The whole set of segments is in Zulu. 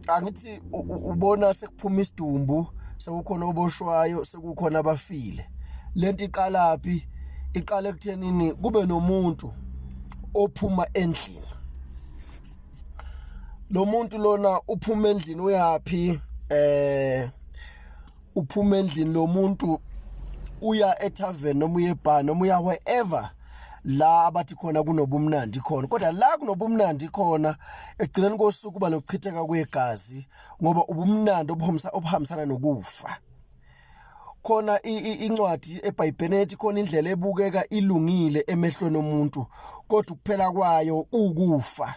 Angithi ubona sekuphuma isidumbu, sekukhona oboshwayo, sekukhona abafile. Lento iqalaphi? Iqala ekuthenini kube nomuntu ophuma endlini. Lo muntu lona uphuma endlini uyaphi? Uphuma endlini lo muntu uya etavern noma uye bar noma uya wherever la abathi khona kunobumnandi khona, kodwa la kunobumnandi khona ekugcineni kosuku kuba nokuchitheka kwegazi, ngoba ubumnandi obuhambisana nokufa. Khona incwadi eBhayibhelini ethi khona indlela ebukeka ilungile emehlweni omuntu, kodwa ukuphela kwayo ukufa.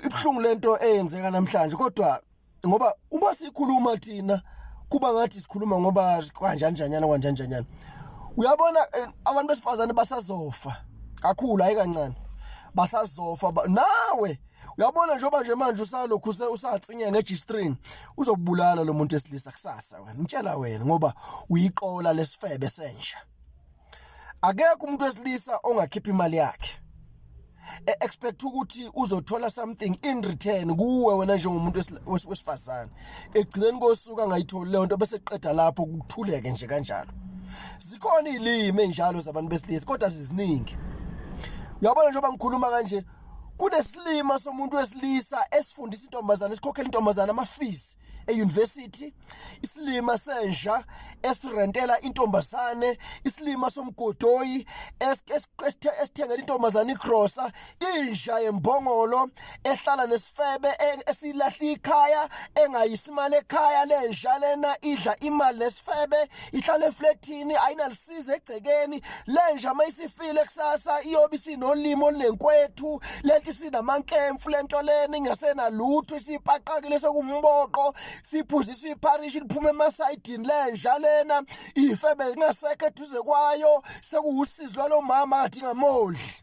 Ibuhlungu lento eyenzeka namhlanje, kodwa ngoba uma sikhuluma thina kuba ngathi sikhuluma ngoba kanjani njanyana kanjani njanyana. Uyabona, abantu besifazane basazofa kakhulu, hayi kancane, basazofa. Nawe uyabona njengoba nje manje usalokhu usatsinya nge-G-string, uzokubulala lo muntu esilisa kusasa wena, ngitshela wena, ngoba uyiqola lesifebe senja. Akekho umuntu wesilisa ongakhipha imali yakhe e-expect ukuthi uzothola something in return kuwe wena njengomuntu wesifazane, ekugcineni kosuku angayitholi leyo nto, bese kuqeda lapho, kuthuleke nje kanjalo. Zikhona izilimi enjalo zabantu besilisa, kodwa ziziningi. Uyabona, njengoba ngikhuluma kanje, kunesilima somuntu wesilisa esifundisa intombazane, esikhokhela intombazane ama-fees e-university, isilima senja esirentela intombazane, isilima somgodoyi esithengela intombazane igrosa, inja yembongolo ehlala nesifebe esilahla ikhaya, engayisi imali ekhaya. Lenja lena idla imali nesifebe, ihlala efletini, ayinalisizo egcekeni. Lenja mayisifile kusasa iyobe isinolimo olunenkwethu, lento isinamankemfu, lento lena ingasenalutho, isipaqakile sekumboqo, siphuziswa ipharishi liphuma emasayidini. Lenja lena ifebe ingasekho eduze kwayo, sekuwusizi lwalo mama athi ngamondli.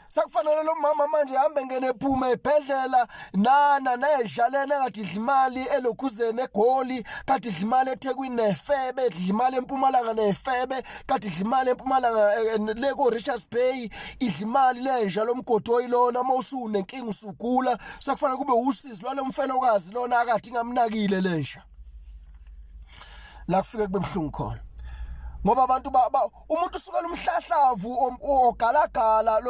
Sekufanele lo mama manje hambe ngene ephume ebhedlela nana nenja lena engathi idla imali elokhuzeni eGoli, kade idla imali eThekwini nefebe, idla imali eMpumalanga nefebe, kade idla imali eMpumalanga, le ko Richards Bay idla imali lenja lomgodoyi lona. Uma usunenkinga, usugula, sekufanele kube usizi lwalo mfelokazi lona akade ingamnakile lenja. La kufike kube buhlungu khona, ngoba abantu umuntu usukela umhlahlavu ogalagala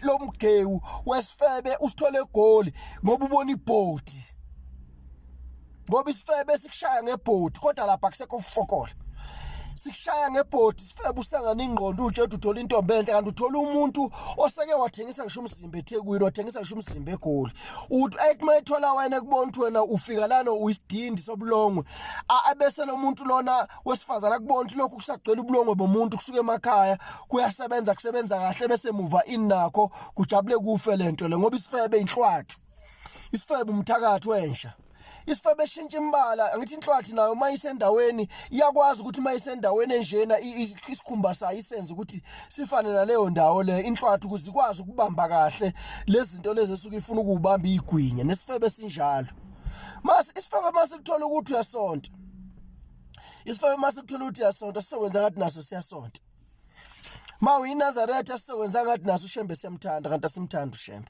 lomgewu wesifebe usithole eGoli ngoba ubona ibhodi, ngoba isifebe sikushaya ngebhodi, kodwa lapha kusekho ufokola. Sikushaya ngebhodi isifebe, usangana ingqondo, utshe uthi uthola intombi enhle, kanti uthola umuntu oseke wathengisa ngisho umzimba eThekwini, wathengisa ngisho umzimba eGoli. Uthi ethi mayithola wena, kubona ukuthi wena ufika lana uyisidindi sobulongwe, abese lo muntu lona wesifazane akubona ukuthi lokhu kusagcwele ubulongwe bomuntu kusuka emakhaya, kuyasebenza, kusebenza kahle, bese muva inakho kujabule kufe lento le, ngoba isifebe inhlwathu, isifebe umthakathi wensha, isifebe eshintsha imbala. Angithi inhlwathi nayo uma isendaweni iyakwazi ukuthi uma isendaweni enjena isikhumba sayo isenze ukuthi sifane naleyo ndawo le inhlwathi, ukuze ikwazi ukubamba kahle lezi zinto lezi esuke ifuna ukubamba igwinya. Nesifebe sinjalo. Mas isifebe masikuthola ukuthi uyasonta, isifebe masikuthola ukuthi uyasonta, sizokwenza ngathi naso siyasonta. Ma uyiNazaretha, sizokwenza ngathi naso uShembe siyamthanda, kanti asimthandi uShembe.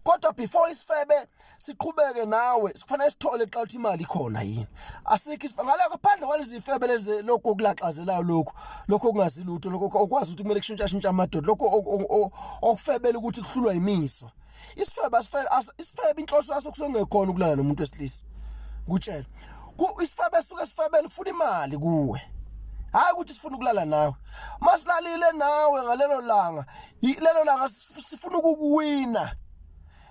Kodwa before isifebe siqhubeke nawe, sikufanele sithole xa uthi imali ikhona yini. Asikho ngalokho phandle kwalezi ifebe lezi, lokho okulaxazelayo, lokho okungazi lutho, lokho okwazi ukuthi kumele kushintsha shintsha amadoda, lokho okufebela ukuthi kuhlulwa imiswa. Isifebe isifebe inhloso yaso kusengekhona ukulala nomuntu wesilisa. Kutshela isifebe suke sifebele ufuna imali kuwe, hayi ukuthi sifuna ukulala nawe. Masilalile nawe ngalelo langa, lelo langa sifuna ukukuwina.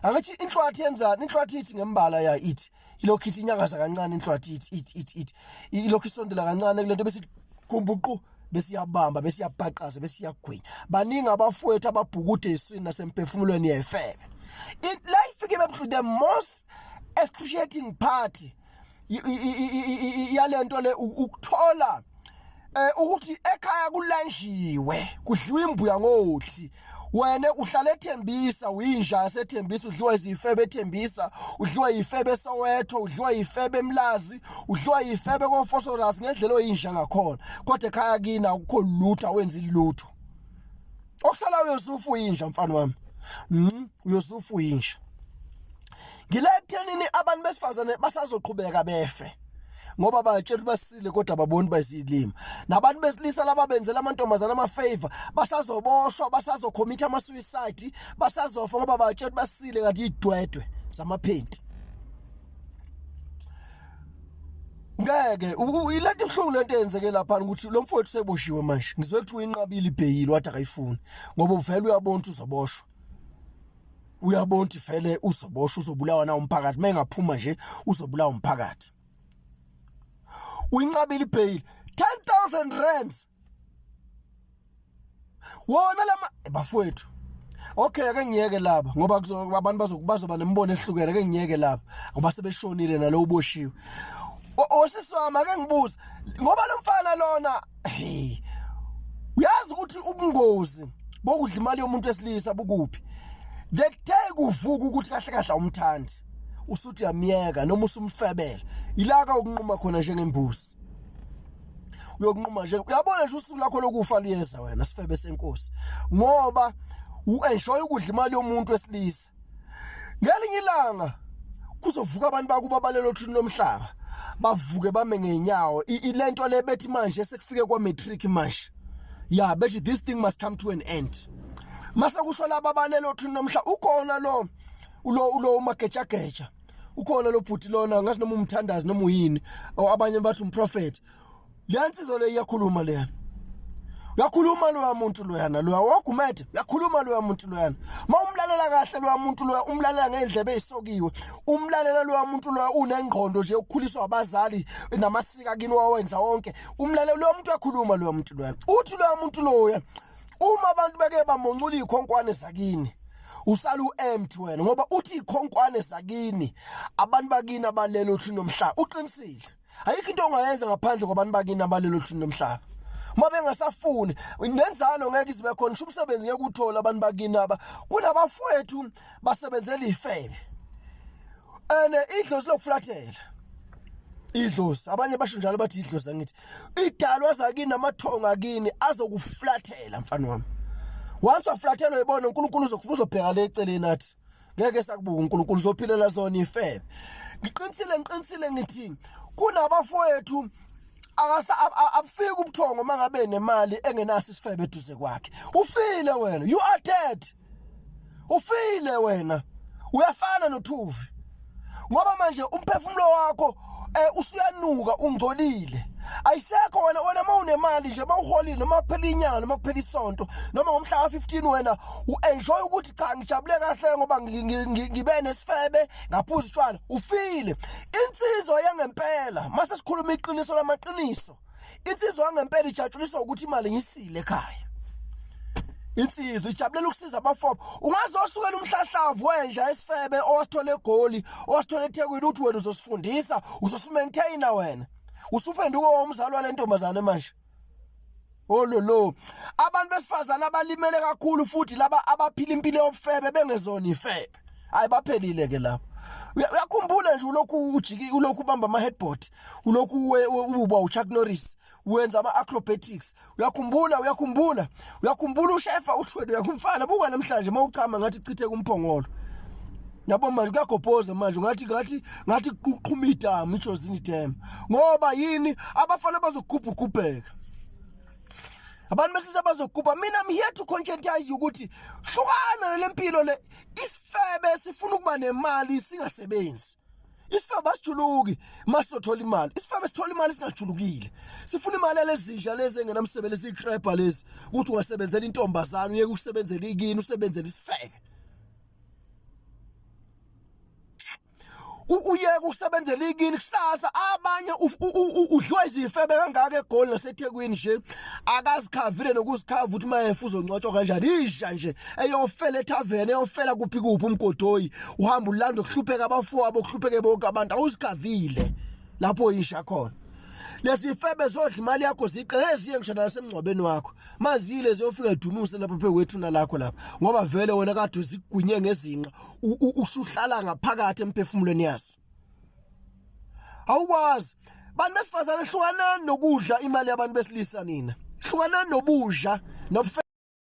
Angithi inhlwathi yenzani? Inhlwathi ithi ngembala ya ithi ilokhu ithi inyakaza kancane, inhlwathi ithi ithi ithi ithi ilokhu isondela kancane kulento, bese gumbuqu, besiyabamba, besiyabhaqaza, besiyagwinya. Baningi abafowethu ababhukude eswini nasemphefumulweni yefebe. La ifike bebuhlungu, the most excruciating part yalento le ukuthola ukuthi ekhaya kulanjiwe, kudliwa imbuya ngothi. Wena uhlala ethembisa uyinja yasethembisa udliwa izifebe ethembisa udliwa yifebe eSoweto udliwa yifebe eMlazi udliwa yifebe koFosorus ngendlela oyinja ngakhona kodwa ekhaya kini akukho lutho awenzi lutho okusala uyosufa uyinja mfana wami uyosufa uyinja ngile ekuthenini abantu besifazane basazoqhubeka befe ngoba bayatshela ukuthi basile kodwa ababoni bayizilima nabantu besilisa laba benzela amantombazana ama-favor basazoboshwa basazocommit ama-suicide basazofa ngoba bayatshela ukuthi basile kanti idwedwe zamaphenti ngeke ilento ibuhlungu lento eyenzeke lapha ukuthi lo mfowethu seboshiwe manje ngizwe kuthiwa inqabile ibheyili wathi akayifuni ngoba uvele uyabona ukuthi uzoboshwa uyabona ukuthi vele uzoboshwa uzobulawa na umphakathi uma engaphuma nje uzobulawa umphakathi uyinqabile ibheyili 10000 rands wona lama eh, bafowethu okay ake ngiyeke laba ngoba abantu bazokubazoba nemibono ehlukene ake ngiyeke laba ngoba sebeshonile nalo uboshiwe osisi wami ake ngibuze ngoba lo mfana lona hey uyazi ukuthi ubungozi bokudla imali yomuntu wesilisa bukuphi the day kuvuka ukuthi kahle kahle awumthandi usuthi uyamyeka noma usumfebela ilaka ukunquma khona njengembuzi uyokunquma nje uyabona nje usuku lakho lokufa luyeza wena sifebe senkosi ngoba uenjoy ukudla imali yomuntu wesilisa ngelinye ilanga kuzovuka abantu bakuba balelo thuni lomhlaba bavuke bame ngenyawo ilento le bethi manje sekufike kwa matric manje ya bethi this thing must come to an end mase kusho laba balelo thuni lomhlaba ukhona lo ulo ulo umagejageja ukhona lo bhuti lona ngazi noma umthandazi noma uyini abanye bathi umprofeti leya nsizwa le iyakhuluma leya uyakhuluma loya muntu loyana loya wogumede uyakhuluma loya muntu loyana uma umlalela kahle loya muntu loya umlalela ngey'ndlebe ey'sokiwe umlalela loya muntu loya unengqondo nje yokukhuliswa abazali namasiko akini wawenza wonke umlalela loya muntu uyakhuluma loya muntu loyana uthi loya muntu loya uma abantu beke bamoncula iy'khonkwane zakini usala u-empty wena ngoba uthi iy'khonkwane zakini abantu bakini abalele uthi nomhlaba uqinisile ayikho into ongayenza ngaphandle kwabantu bakini abalele othini lomhlaba uma bengasafuni nenzalo ngeke izibe khona ngisho umsebenzi ngeke uthole abantu bakini aba kunabafowethu basebenzela ifebe ene idlozi lokuflathela idlozi abanye basho njalo bathi idlozi angithi idalwa zakini namathonga akini azokuflathela mfana wami once waflathelwa yibona uNkulunkulu uzokufuna uzobheka le eceleni athi ngeke sakubuka uNkulunkulu uzophilela zona ifebe ngiqinisile ngiqinisile ngithi kunabafowethu akasa abufiki ubuthongo mangabe nemali engenaso isifebe eduze kwakhe ufile wena you are dead ufile wena uyafana nothuvi ngoba manje umphefumulo wakho eh usuyanuka ungcolile ayisekho wena wena uma unemali nje bawuholile noma kuphela inyanga noma kuphela isonto noma ngomhla ka-15 wena u-enjoy ukuthi cha ngijabule kahle ngoba ngibe nesifebe ngaphuza utshwala ufile insizwa yangempela mase sikhuluma iqiniso lamaqiniso Insizwa yangempela ijatshuliswa ukuthi imali ngisile ekhaya. Insizwa ijabulela ukusiza abafowabo. Ungazosukela umhlahlavu wenja esifebe owasithola eGoli, owasithola eThekwini uthi wena uzosifundisa, uzosimaintaina wena. Usuphenduka umzali wale ntombazane manje. Ololo. Abantu besifazane abalimele kakhulu futhi laba abaphila impilo yobufebe bengezona ifebe. Hayi baphelile ke lapho. Uyakhumbula nje ulokhu ujiki ulokhu ubamba ama headboard, ulokhu uba uChuck Norris, wenza ama acrobatics. Uyakhumbula uyakhumbula uyakhumbula ushefa uthi wena uyakumfana buka namhlanje mawuchama ngathi chithe kumphongolo. Yabo manje kuyagobhoza manje ngathi ngathi ngathi kuqhuma idamu iJozini Dam. Ngoba yini abafana bazogubhugubheka. Abantu besilisa bazogubha mina I'm here to conscientize you ukuthi hlukana nalempilo le isifebe sifuna ukuba nemali singasebenzi isifebe asijuluki masizothola imali isifebe sithola imali singajulukile sifuna imali yalezinja lezi engenamsebenzi eziyikrebha lezi ukuthi ungasebenzela intombazane uyeke ukusebenzela ikini usebenzele isifebe Uyeke ukusebenzela ikini kusasa abanye udliwa izifebe kangaka eGoli naseThekwini nje akazikhavile nokuzikhava ukuthi mayefa uzongcwatshwa kanjani isha nje eyofela ethaveni eyofela kuphi kuphi umgodoyi uhamba ulanda ukuhlupheka abafowabo kuhlupheke bonke abantu awuzikhavile lapho isha khona. Lesifebe zodla imali yakho ziqeziye ngisho nasemngcwabeni wakho. Mazile ziyofika idunuse lapha phe kwethuna lakho lapha ngoba vele wena kade uzigwinye ngezinqa usuhlala ngaphakathi emphefumulweni yaso. Awukwazi. Bantu besifazane hlukanani nokudla imali yabantu besilisa nina. Hlukanani nobudla nobufe.